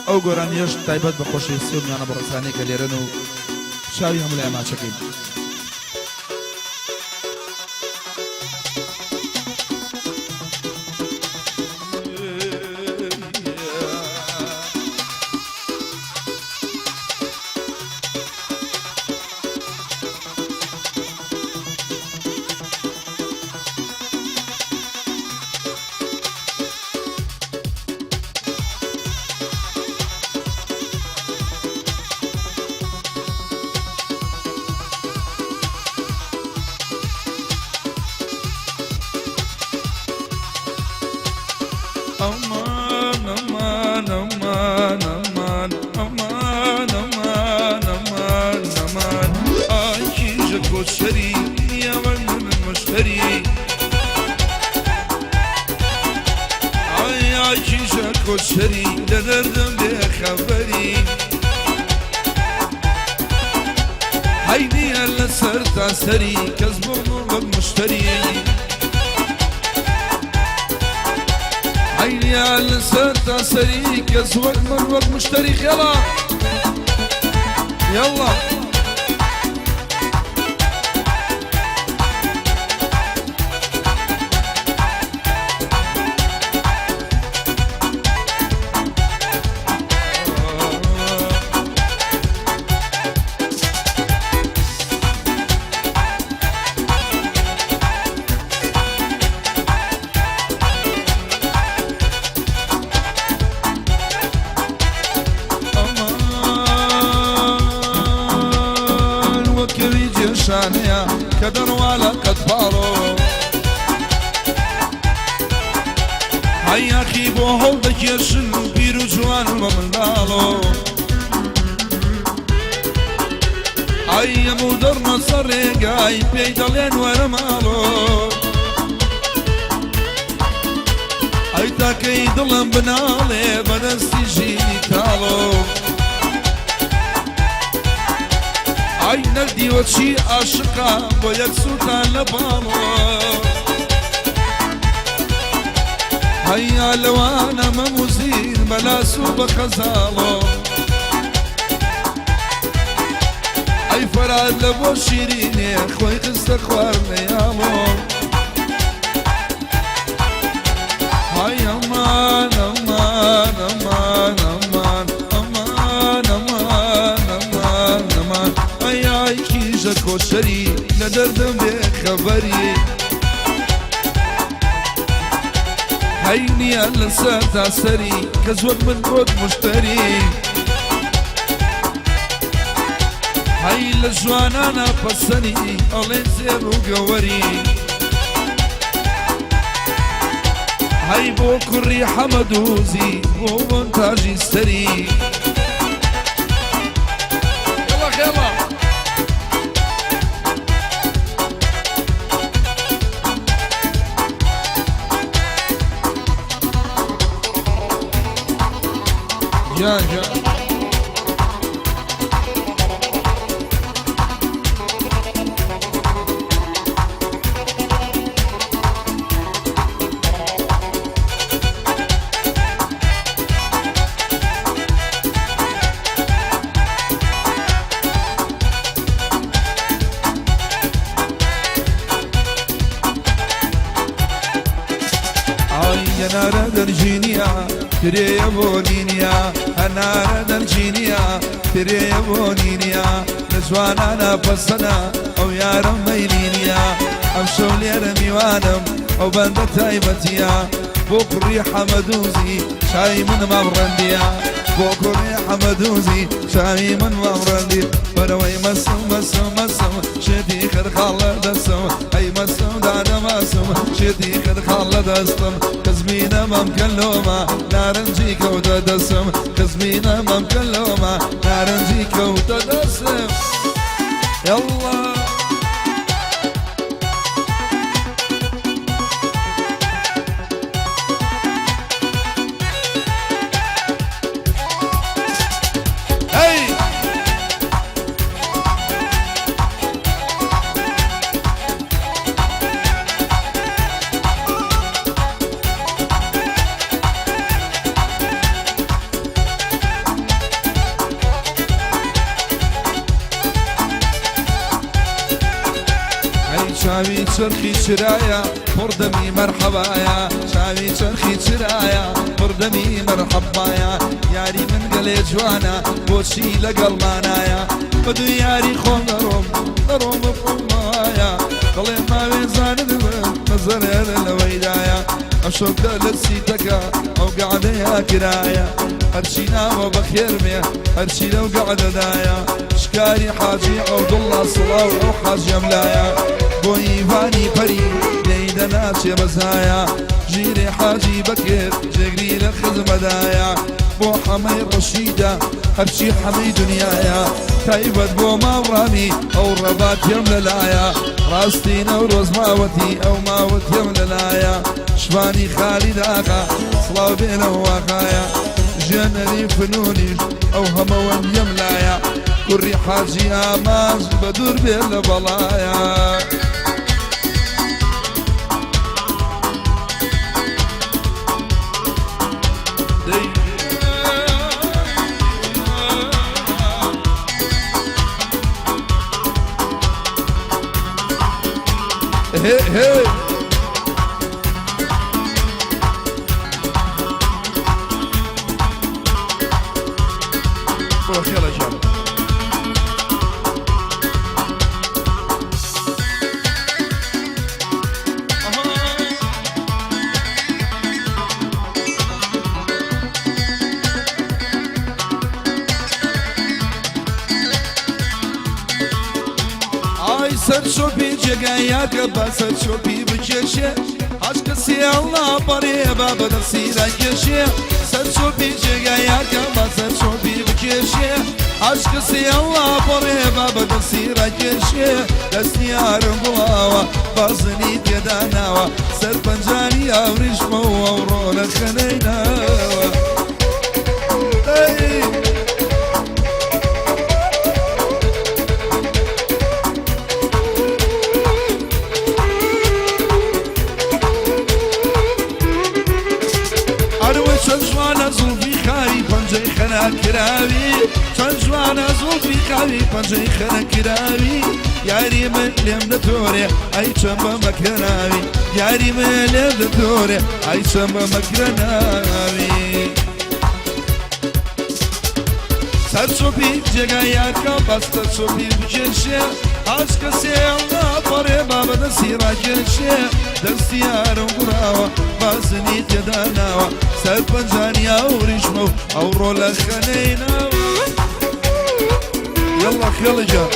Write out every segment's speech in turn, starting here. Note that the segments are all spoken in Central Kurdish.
ئەو گۆرانیەش تایبەت بە خۆشەویستی و میانە بەڕێزانەی کە لێرەن و چاوی هەموو لای ماچەکەین. ئەمان ئەمان ئەمان ئەمان ئەمان ئەمان ئەمان ئەمان ئای کیژە کۆچەری نییەوە من مشتەری ئای ئای کیژە کۆچەری لە دەردم بێخەبەری هەی نییە لەسەر تا سەری کەس بۆ من وەک مشتەری هەی نییە لەسەر تا سەری کەس وەک من وەک مشتەری خێڵا یاڵڵا. ئەمان وەکەوی جێشانەیە کە دەڕوا لە قەد پاڵۆ هەیاخی بۆ هەڵدەکێشن پیر و جوان و بە منداڵۆ ئەی ئەم و دەڕمە سەر ڕێگای پێی دەڵێن وەرە ماڵۆ ئەی تاکەی دڵم بناڵێ بەدەستی ژینی تاڵۆ ئای نەدیوە چی ئاشقا بۆ یەک سووتان لە باڵۆ هەیا لەوانە مەموزین بەلاس و بە خەزاڵۆ ئەی فەراد لە بۆ شیرینێ خۆی خستە خوار نەیاڵۆ ئای ئەمان ئەمان ئەمان ئەمان ئەمان ئەمان ئەمان ئەمان ئەی ئای کیژە کۆچەری لە دەردم بێ خەبەری هەی نییە لەسەر تا سەری کەس وەک من بۆت مشتەری هەی لە جوانانە پەسەنی ئەڵێن زێر و گەوەری هەی بۆ کوڕی حەمەدوزی بۆ مۆنتاژی سەری يلا خيلا يا يا ئای هەنارە دەرژینیە ترێیە بۆ نینیە هەنارە دەرژینیە ترێیە بۆ نینیە لە جوانانە پەسەنە ئەو یارم مەیلینیە ئەم شەو لێرە میوانم ئەو بەندە تایبەتیە بۆ کوڕی حەمەدوزی چاوی من مام ڕەندیە بۆ کوڕی حەمەدوزی چاوی من مام ڕەندی بەرەوەی مەسم مەسم مەسم شێتی خرخاڵ لە دەستم ئەی مەسم دادە مەسم شێتی خرخاڵ لە دەستم کزمینە مەمکە لۆمە نارنجی کەوتە دەستم کزمینە مەمکە لۆمە نارنجی کەوتە دەستم يلا. هەی! چاوی چرخی چرایە پڕ دەمی مەرحەبایە چاوی چرخی چرایە پڕ دەمی مەرحەبایە یاری من گەلێ جوانە بۆچی لەگەڵمانایە بە دوو یاری خۆم دەڕۆم دەڕۆم بخۆمایە دەڵێ ماوێ زانت بم نەزەرێ لەوەیدایە ئەشۆکە لە سیتەکە ئەو گەعدەیە کرایە هەرچی ناوە بەخێر بێ هەرچی لەو گەعدەدایە شکاری حاجی عەبدوڵڵا سڵاو ئەو حاجیەم لایە بۆ ئیڤانی پەری لێی دەناچێ بەزایە ژیرێ حاجی بەکر جێگری لە خزمەدایە بۆ حەمەی ڕەشیدە هەرچی حەمەی دنیایە تایبەت بۆ ماوڕامی ئەو ڕەباتیم لەلایە ڕاستی نەورۆز ماوەتی ئەو ماوەتیم لەلایە شوانی خالید ئاغا سڵاو بێ لەو ئاغایە ژێنەری فنونیش ئەو هەمەوەندیم لایە کوڕی حاجی ئامانج بە دوور بێ لە بەڵایە. هێ هێ. بۆ خێڵە گیان. ئای سەر چۆپی جێگای یاکە بە سەر چۆپی بکێشێ هەش کەسی ئەڵڵا پەڕێ با بە دەستی ڕاکێشێ سەر چۆپی جێگای یاکە بە سەر چۆپی بکێشێ هەش کەسی ئەڵڵا پەڕێ با بە دەستی ڕاکێشێ دەستی یارم گوڵاوە بازنی تێدا ناوە سەر پەنجانی ئاوریشمەوە ئەوڕۆ لە خەنەی ناوە. ئەی. ئەروە چەند جوانە زوڵفی خاوی پەنجەی خەنا کراوی چەند جوانە زوڵفی خاوی پەنجەی خەنە کراوی یاری من لێم دەتۆرێ ئەی چەند بە مەکرەناوی یاری من لێم دەتۆرێ ئەی چەند بە مەکرەناوی سەر چۆپی جێگای یارکە بەستە چۆپی بکێشێ هاچ کەسێ ناپەڕێ با بەدەستی ڕاکێشێ دەستی یارم گوڕاوە بازنی تێدا ناوە سەر پەنجانی ئاوریشمە و ئەوڕۆ لە خەنەی ناوە. یەڵڵا خێڵی گیان.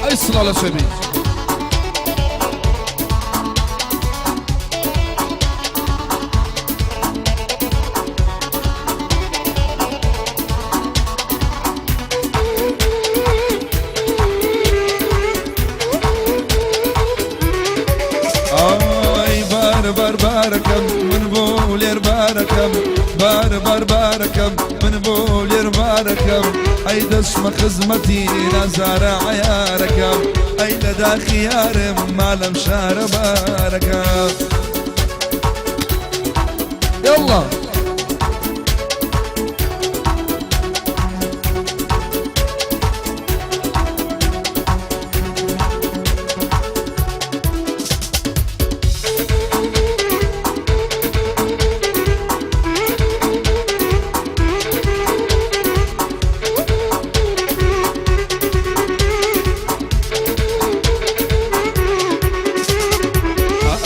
ئەی سڵاو لە چەبی. ئای بار بار بارەکەم من بۆ لێر بارەکەم بار بار بارەکەم من بۆ لێر بارەکەم ئەی دەچمە خزمەتی نازارە عەیارەکەم ئەی لە داخی یارم مالم شارە بارەکەم. يلا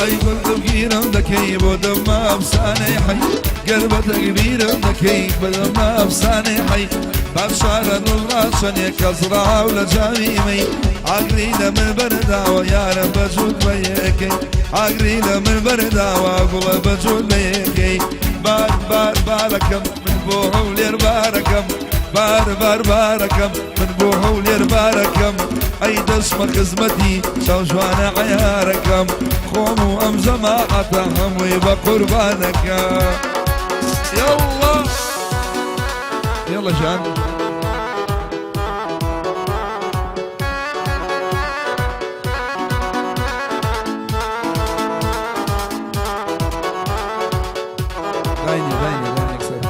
ئەی گوڵ دڵگیرم دەکەی بۆ دەمە ئەفسانەی حەی گەر بە تەگبیرم دەکەی بە دەمە ئەفسانەی حەی باشارە دڵ ڕاچەنێ کەس ڕاو لە جاوی مەی ئاگری لە من بەرداوە یارم بە جووت بە یەکەی ئاگری لە من بەرداوە گوڵە بە جووت بە یەکەی بار بار بارەکەم من بۆ هەولێر بارەکەم بار بار بارەکەم من بۆ هەولێر بارەکەم ئەی دەچمە خزمەتی چاو جوانە عەیارەکەم خۆم و ئەم جەماعەتە هەمووی بە قوربانەکە. یەڵڵا یەڵڵا جان. داینێ داینێ داینێ یەکسەر.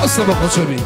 ئەسە بە خۆشەبی.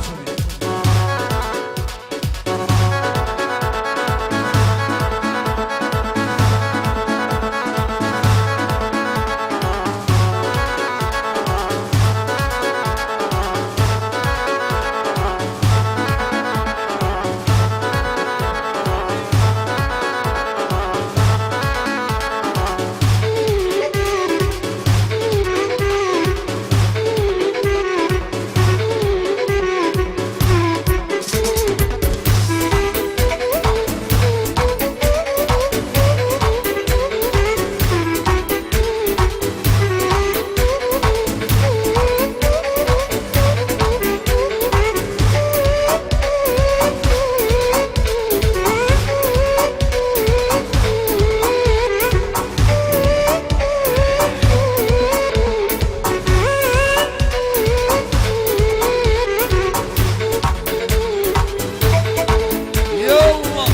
یاڵڵا.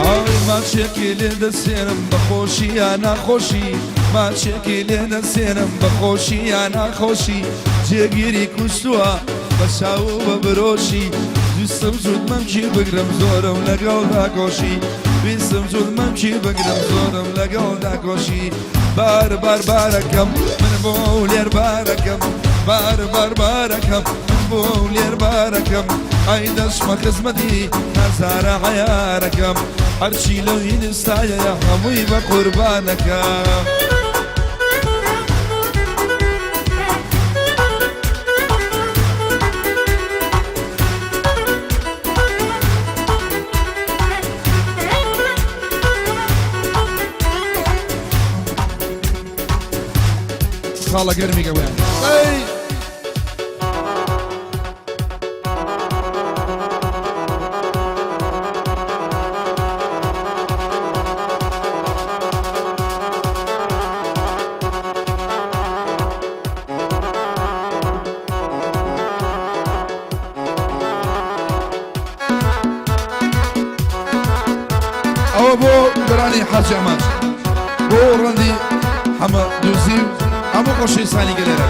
ئای ماچێکی لێ دەسێنم بە خۆشی یا ناخۆشی، ماچێکی لێ دەسێنم بە خۆشی یا ناخۆشی، جێگیری کوشتووە بە چاو و بە برۆشی، ویستم جووت مەمکی بگرم زۆرم لەگەڵدا کۆشی، ویستم جووت مەمکی بگرم زۆرم لەگەڵدا کۆشی، بار بار بارەکەم من بۆ هەولێر بارەکەم، بار بار بارەکەم من بۆ هەولێر بارەکەم، ئای دەچمە خزمەتی نازارە عەیارەکەم، هەرچی لەو ئینستایەیە هەمووی بە قوربانەکەم. خاڵە گەرمی گەویان ئەی ئەوە بۆ گۆرانی حاجی ئامانج، بۆ ڕەندی حەمە دوزی و هەموو خۆشەویستانی گەلێرە.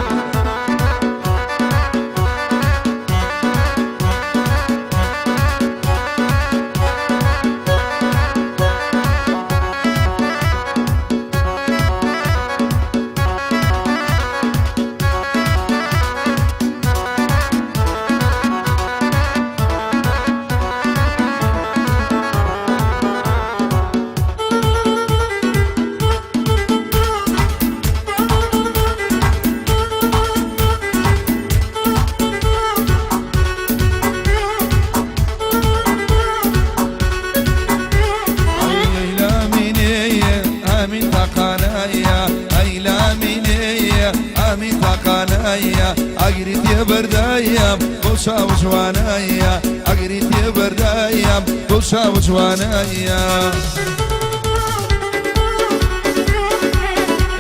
ئامین تاقانایە ئەی لامینەیە ئامین تاقانایە ئاگری تێبەردایم بۆ چاو جوانایە ئاگری تێبەردایم بۆ چاو جوانایە.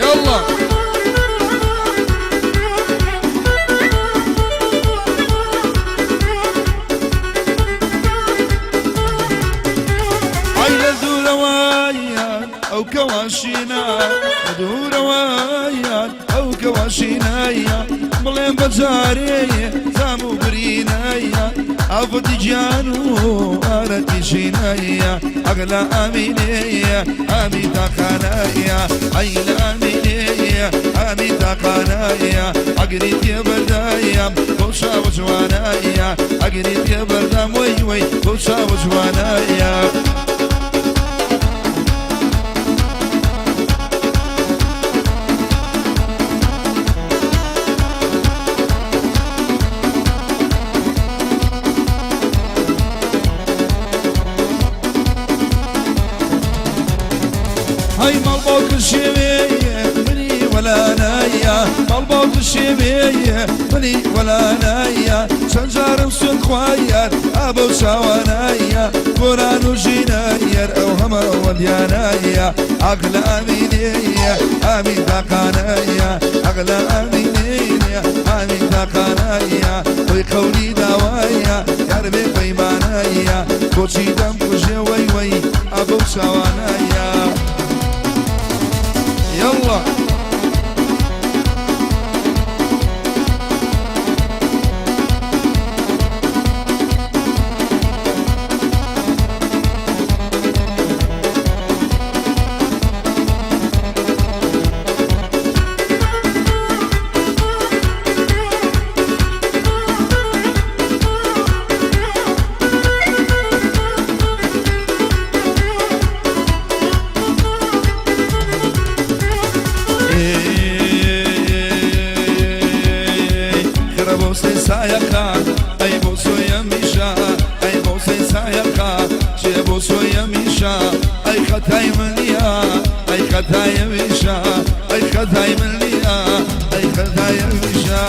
يلا ئای لە دوورەوەیان ئەو کەواشینە، لە دوورەوەیان ئەو کەواشینایە، بڵێم بە جارێ زام و برینایە، ئافەتی گیان و ئارەتی ژینایە، ئەگلا ئامینەیە ئامی تاقانایە، ئەی لە ئامینەیە ئامی تاقانایە، ئەگری تێبەردایم بۆ چاوە جوانایە، ئەگری تێبەردام وەی وەی بۆ چاوە جوانایە. هەی ماڵ باوکت شێوێیە منی وەلا نایە، ماڵ باوکت شێوێیە منی وەلا نایە، چەند جارم سوێند خوایار ئا بەو چاوانایە، گۆران و ژینایەر ئەو هەمە وەلیانایە، ئاخ لە ئامینێیە ئامین تاقانایە، ئاخ لە ئامینێیە ئامین. تاقانایە خۆی قەولی داوایە یار بێ پەیمانایە بۆچی دەمکوژێ وەی وەی ئا بەو چاوانایە یەڵڵا. خرە بۆ سێ سایەقا ئەی بۆ سۆیەمیشە ئەی بۆ سێ سایەقا چێ بۆ سۆیەمیشە ئەی خەتای من نییە ئەی خەتای ئەویشە ئەی خەتای من نییە ئەی خەتای ئەویشە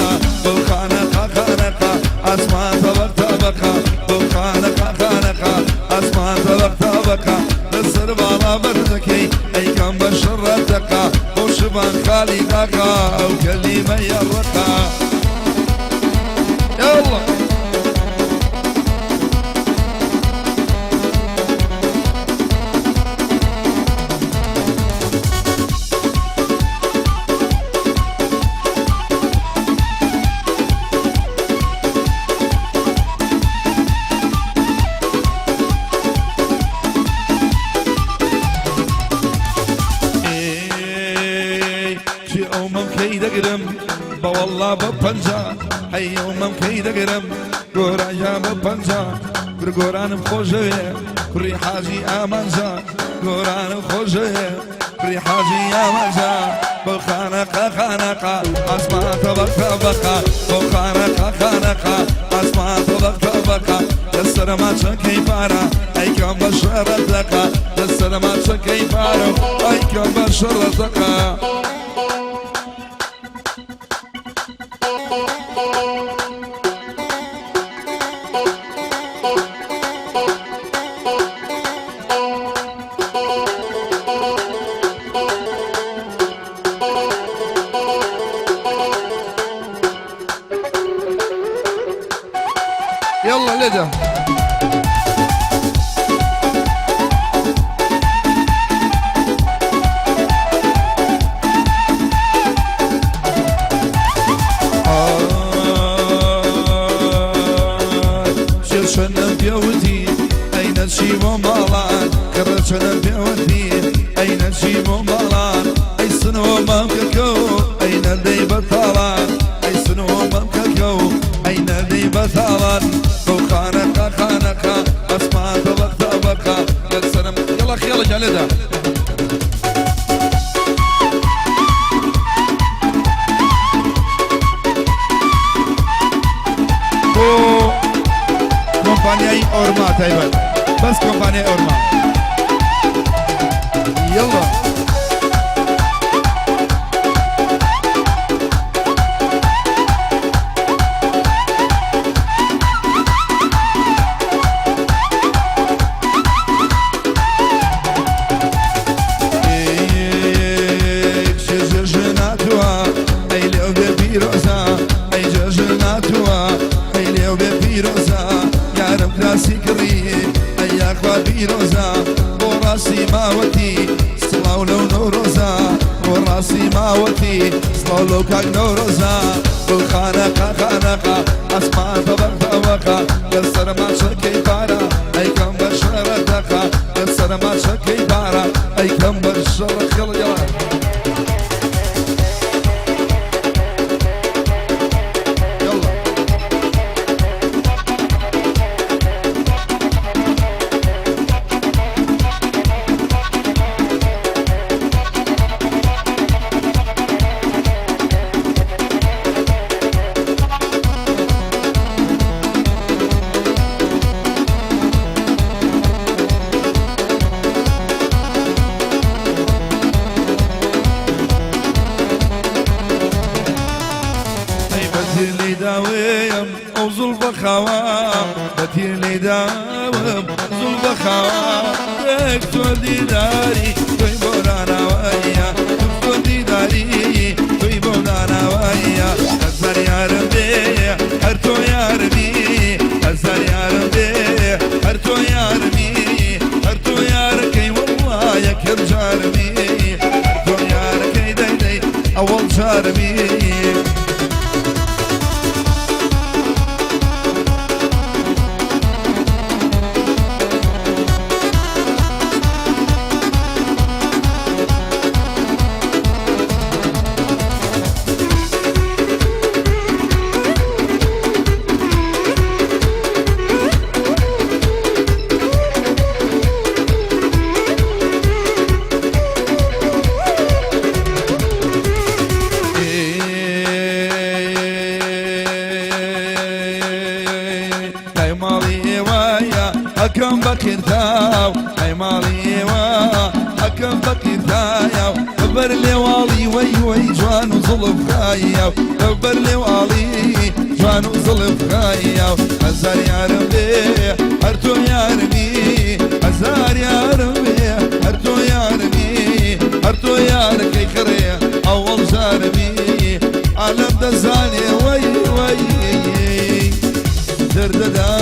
بەو خانەقا خانەقا ئاسمان تەبەق تەبەقا بەو خانەقا خانەقا ئاسمان تەبەق تەبەقا لەسەر باڵا بەرزەکەی ئەیکەم بە شەڕە تەقا بۆ شبان خالی داقا ئەو کەلیمەیە ڕقا يلا. کێ ئەو مەمکەی دەگرم بەوەڵا بە پەنجا هەی ئەو مەمکەی دەگرم گۆرانیا بە پەنجا کوڕ گۆرانم خۆشەوێ کوڕی حاجی ئامانجا گۆرانم خۆشەوێ کوڕی حاجی ئامانجا بەو خانەقا خانەقا ئاسمان تەبەق تەبەقا بەو خانەقا خانەقا ئاسمان تەبەق تەبەقا لەسەرما چەکەی پارە ئەیکەم بە شەڕە دەقا لەسەرما چەکەی پارە ئەیکەم بە شەڕە دەقا. يلا لدى. چەنم پێوتی ئەی نەچی بۆ ماڵان کڕە چەنم پێوتی ئەی نەچی بۆ ماڵان ئەی سنۆ مامکەکە و ئەی نەدەی بەتاڵان ئەی سنۆ مامکەکە و ئەی نەدەی بەتاڵان بەو خانەقا خانەقا ئەسمان تەبەق تەبەقا لەسەرم یەڵا خێڵەکە لێدا. بۆ کۆمپانیای ئۆرما تایبەت بەس کۆمپانیای ئۆرما یەڵا. جەژناتوە ئەی لێو بێ پیرۆزە ئەی جەژناتوە ئەی لێو بێ پیرۆزە یارم کراسی کڕی ئەی یاخوا پیرۆزە بۆ ڕاستی ماوەتی سڵاو لەو نەورۆزە بۆ ڕاستی ماوەتی سڵاو لەو کاک نەورۆزە بەو خانەقا خانەقا ئاسمان تەبەق تەبەقا لەسەرما چەکەی پارە ئەیکەم بە شەڕە دەقا لەسەرما چەکەی پارە ئەیکەم بە شەڕە خێڵ یەڵا. يلا. ئەی بەتیر لی داوێم ئەو زوڵفە خاوە بەتیر لی داوم زوڵفە خاوە دکتۆر دیداری تۆی بۆ داناوەیە دکتۆر دیداری تۆی بۆ داناوەیە هەزار یارم بێ. هەر تۆ یارمی، هەزار یارم بێ هەر تۆ یارمی، هەر تۆ یارەکەی وەڵڵا یەکەم جارمی، هەر تۆ یارەکەی دەی دەی ئەوەڵ جارمی. ئەی ماڵی ئێوەیە ئەکەم بە قیرتاو، ئەی ماڵی ئێوە ئەکەم بە قیرتاو، بەر لێواڵی وەی وەی جوان و زڵف خایە، بەر لێواڵی جوان و زڵف خایە. هەزار یارم بێ هەر تۆ یارمی، هەزار یارم بێ هەر تۆ یارمی، هەر تۆ یارەکەی خڕێ ئەوەڵ جارمی. عالەم دەزانێ وەی وەی دەردەدا.